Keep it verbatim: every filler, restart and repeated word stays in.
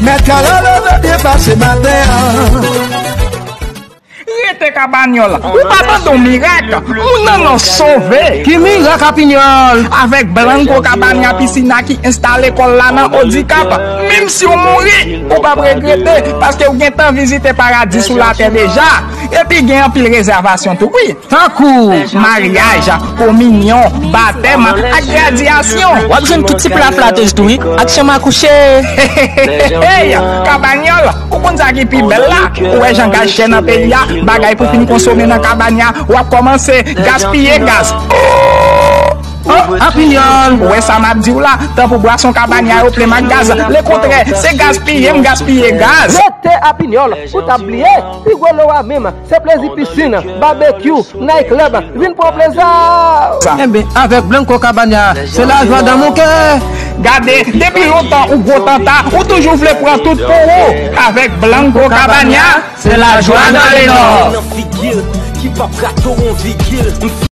Mèt Kalolo vle depase maten an. Rete Kabanyòl, ou pa tande yon mirak, moun nan nan sove. Ki mirak Apinyòl? Avèk Blanco Cabana Piscina ki enstale kò l la nan Odikap, menm si w mouri, ou p ap regrete, paske w gentan vizite paradi sou latè deja. Epi gen anpil rezèvasyon tou, wi. Tankou maryaj, kominyon, batèm ak gradyasyon. W ap jwenn tout tip laflatèz tou, wi, ak chanm akouche. Hey, Kabanyòl, ou konn sa ki pi bèl la? Ou wè jan gaz chè nan peyi a, bagay pou fin konsome nan Kabanya, w ap kòmanse gaspiye gaz. Apinyòl. Ou wè sa m ap di w la, tanpou bwason Kabanya yo plen m ak gaz. Lekontrè, se gaspiye m gaspiye gaz. Rete Apinyòl, ou t ap bliye, pi gwo lo a menm, se plezi pisin, babekyou, night club, vin pran plezi. Enben, avèk Blanco Cabana, se lajwa dan mon kè. Gade, depi lontan ou gwo tanta, ou toujou vle pran tout pou ou. Avèk Blanco Cabana, se lajwa nan le nò. Nan figi l, ki p ap rato yon vigil. M